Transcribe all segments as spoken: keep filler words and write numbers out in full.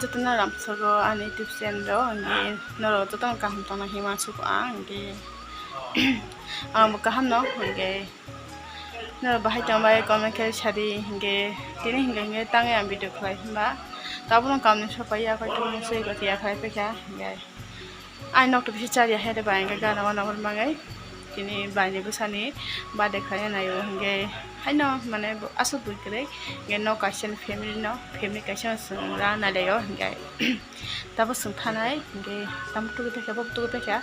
Jotono ramsogo ani YouTube channel o, hingke norok jotono kaham tongna hima sugo ang, hingke ang bo kaham no, hingke norok bahai tongbai comment khe sadi, hingke tini hingke hingke tangwi ang video khlai himba tabukno kamni sopai ya, koi tongmung soi koti ya khlai paikha, hingke. Ai nok to bisi chari ya hede bai hingke gana wana hor mangai. Tini bai ni bwsani birthday khlai naio hingke haino mane aswk bui kwrwi hingke nok kaisa ni family no family kaisa no chwng ra nai laio hingke tabo chwng thanai hingke tamo tugui paikha bo tugui paikha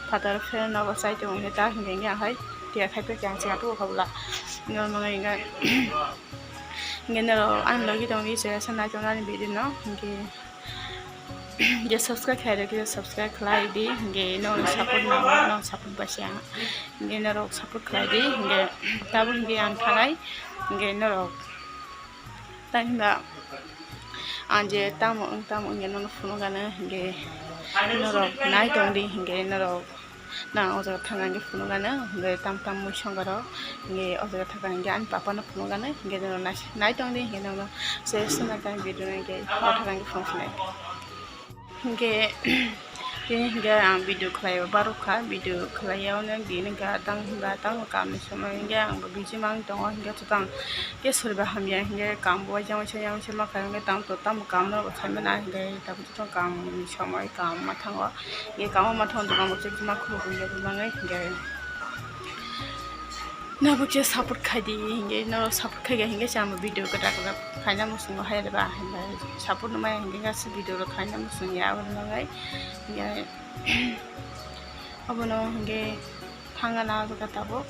phataro fan nogo chai tongo hingke ta hingke hingke ang hai tiya khai paikha ang chwng atugo kha bwla hingke mangai hingke hingke norok ani logi tongdi se naitok nani video no hingke. Je subscribe khlai rok khe subscribe khlai di, hingke norok support nango, norok support bai se ang, hingke norok support khlai di, hingke tabuk hingke ang thanai, hingke norok tang hinba ang je tamo wng tamo wngya nono phunukgano, hingke norok nai tongdi, hingke norok. Na o jaga thangkha hingke phunukgano hingke tam tam mui songaro hingke o jaga thangkha hingke ani papa no phunukgano hingke nai tongdi hingke nono se swnamkha video no hingke o thangkha hingke phunuknai hingke tini hingke ang video khlai barokha video khlai yaui tini hingke tang hinba tamo kamni somoi hingke ang bo busy mang tongo hingke swkang ke soriba hamya hingke kam bo waisa waisa yang se ma khlai hingke tamo tamo kam no bo khlai mano hingke tabuk. Tong kam somoi kam ma thango, hingke kam ma thango dokan bo chekma khuluk ya bwmani hingke. Nabo khe support khai di hingke norok support khai ya hingke chama video kwtal kwtal khaina muchungo hai ba hingke support no maya hingke gasi video rok khaina muchung ya aboni bagwi hingke abono hingke. Thangana o jaga tabuk.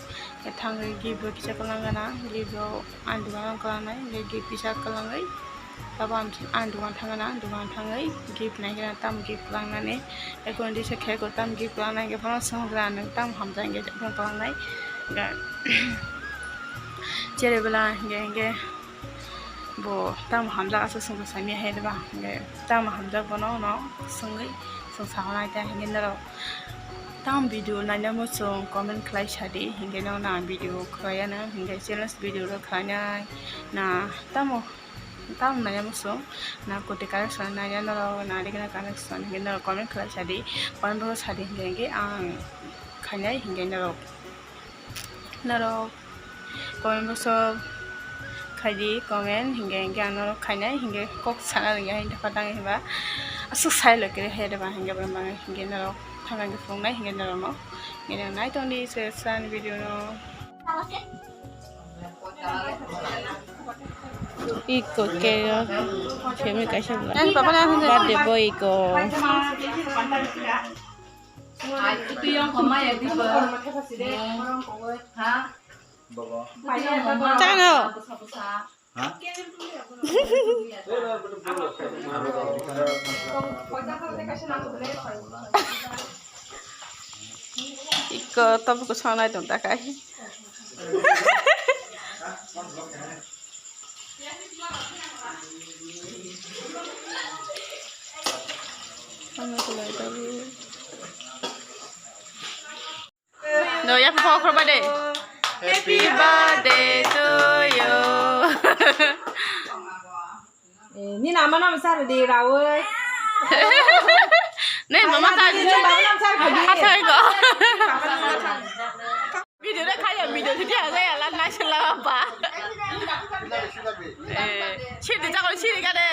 Thangwi gift rok kisa kwlangana, gift rok ani dogano kwlangnai, hingke gift kisa kwlangwi tabuk ang, ang dogan thangana, ang dogan thangwi gift naikhe tamo gift kwlangnani, ekon disa khe ekon tamo gift kwlangnai, hingke phano songwkra nwng tamo hamjak hingke phano kwlangnai, hingke cherry bwla hingke hingke. Bo tamo hamjak aswk swngsa sami hai ba, hingke tamo hamjak bono no swngwi swngsa hwnai ta hingke norok tamo video naina muchung comment khlai sadi, hingke no na video khlai ano hingke challenge video rok khlainai na tamo tamo naina muchung na koti connection naina norok na rikna connection hingke norok comment khlai sadi, comment bo sadi hingke hingke ang khainai hingke norok. Norok comment boso khaidi comment hingke hingke ang norok khainai hingke kok sana rwngya hingke patang hiba aswk sai loi khe hai rwba hingke borok hingke norok thangkhe phunuknai hingke norok no hingke nai tongdi se sani video no. Iko ke family kaisa bwla. Birthday boy iko. Chakno. Iko tobo ko sonai tong takai. No, ya, papa, khorba de. Happy birthday to you. Eh, ni nama nama sar de rawe. Ne, mama sar. Ni baba nama sar khadi. Hathai ko. Video de khaya, video de khaya, ya la, na sila ba. Eh, sir de jago, sir de kade.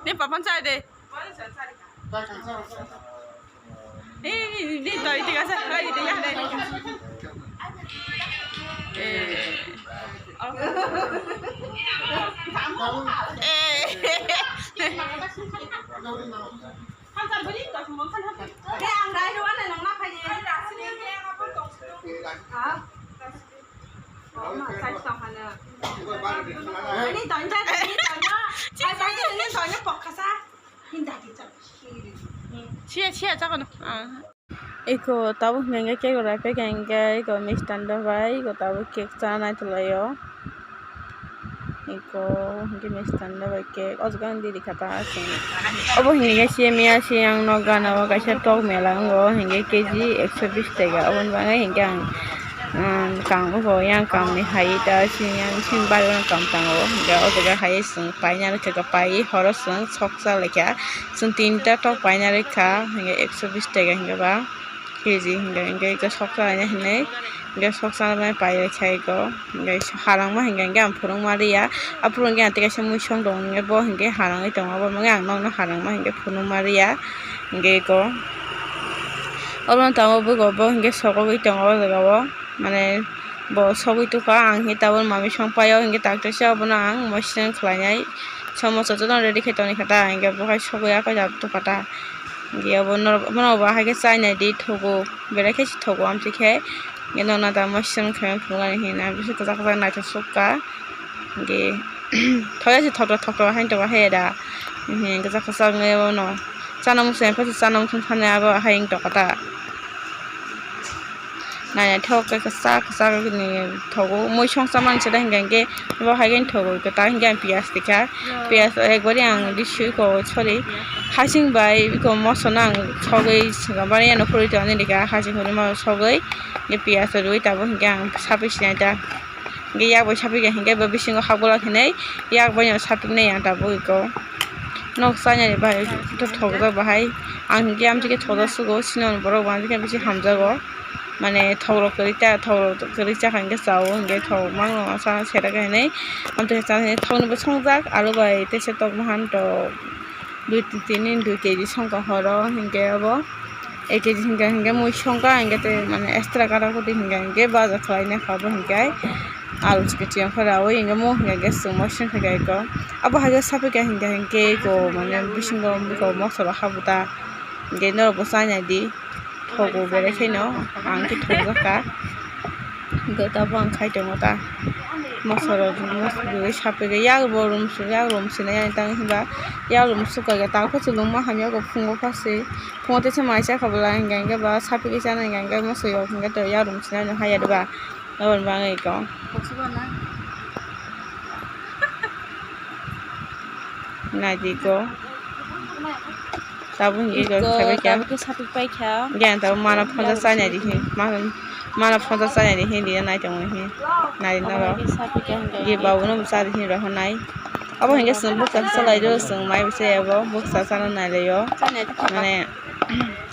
Ni papan sar de. Eh, di to, itu kasa, lagi itu ya, deh. Eh. Eh. Siya, siya, chakano. Ah. Iko tabuk hingke cake rai peke hingke iko mistanda bai iko tabuk cake chanai tulaio. Iko hingke mistanda bai cake o jaga ang didi kha ta aswk. Obo hingke simiya siyang no gana o kaisa tok mela wngo hingke K G ekso bish taka oboni bagwi hingke ang Ang kang bo yang kang ni hai ta sini yang sini bari wan kang tango. Hingke o jaga hai chwng paina rwkha, pai horo chwng soksa laikha. Chwng tinta tok paina rwkha, hingke ekso bis taka hingke ba K G hingke, hingke eko soksa laina hinui, hingke soksa bai pai rwkha eko. Hingke harang ma hingke, hingke ang phunuk ma riya. Aphuru hingke ang tei kaisa muisong tongo, hingke bo hingke harangwi tongo, abo hingke ang nokno harang ma hingke phunuk ma riya. Hingke eko. Oro no tabuk bo hingke sogogwi tongo o jaga o, mane bo sogwi tongkha, ang hwnke tabuk mami song pai o, hwnke tak teisa obono ang moistreng khlainai, somosa jotono ready khe tongwi kha ta, hwnke bo hai sogwi akhoi da tongkha ta, hwnke obo norok, bono bo hai khe chainai di thogo, belai khe se thogo amtwi khe, hwnke nokna ta moistreng khlai phunuknani hinwi bisingo kwchak kwchak naithok sukha. Hingke thoya se thoktok thoktok hai tongo hai da. Hingke kwchak kwchak wngwi bono chana muchung hai chana muchung thani abo hai wng tongkha ta. Nainaithok khe kwchak kwchak ni thogo, muisong chamani se da hingka hingke bo hai khe thogo kwtal hingke ang piyaj tikha, piyaj ekbari ang risi eko sorry hasing bai eko moso no ang sogwi swkang bari ano phuri tongni rikha hasing hwnwi mano sogwi piyaj rwi tabuk hingke ang saphi sinai ta. Hingke yak bai sapikha hingke bo bisingo hak bolak hinui yak bai no sapiknai ang tabuk eko. Nok chainani bahai thokjak bahai. Ang hingke amtwi khe thokjak sugo, sinoni borok bo amtwi khe bisi hamjago. Mane thokrok kwrwi ta, thokrok kwrwi chakha hingke chao hingke thok mangno sana sera khe hinui. Amtwi khe chana hinui thokni bo songjak, alu bai teisa tok bahan tok. Dui tini dui K G songkha horo hingke obo ek K G hingka hingke mui songkha hingke tei mane extra kara koti hingka hingke baja khlaina kha bo hingke alu chikon chikon khe raui hingke mo hingka hingke chwng moistreng khe eko abo hai khe sapikha hingka hingke eko mane bisingo bwkha o moso rok habuta hingke norok bo chainai di. Thogo belai kheno ang khe thokjak kha. Hwnkhe tabuk ang khai tongo ta. Moso rok moso rwui sapikhe yak bo room su yak room sinai ani tang hinba yak room sukha khe ta khe chwlwngma hamya khe phungo pha se phungo teisa mai cha kha bwla hwnkhe hwnkhe ba sapikhe chana hwnkhe hwnkhe moso yok hwnkhe to yak room sinai no haya de ba aboni bagwi kok. Naidi ko. Tabuk hingke iko kaibai kha. Tabuk khe sapik pai kha. Hingke ang tabuk mana phonsa chainai di hin, mana, mana phonsa chainai di hin, rina nai tongmani hin. Nai rina rok. Abo hingke sapik kha hingke. Ye babu no bwsa di hin rok nai. Abo hingke chwng bwkha salai do, chwng mai bwsa abo bwkha chana nai lai o. Chainai di kha. Mane,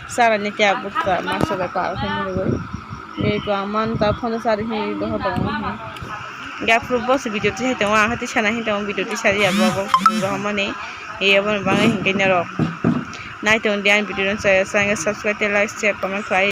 Sara ni kaya bukcha masa bai pal khe nugwi. Eko ang man ta phone sari hi doho tongo hi. Hingke aphuru bo se video tisai tongo, ang hati sana hi tongo video tisari ya bo bo doho mani. Ebo ni bagwi hingke norok nai tong di ani video no chaya chaya subscribe tei like share comment khlai.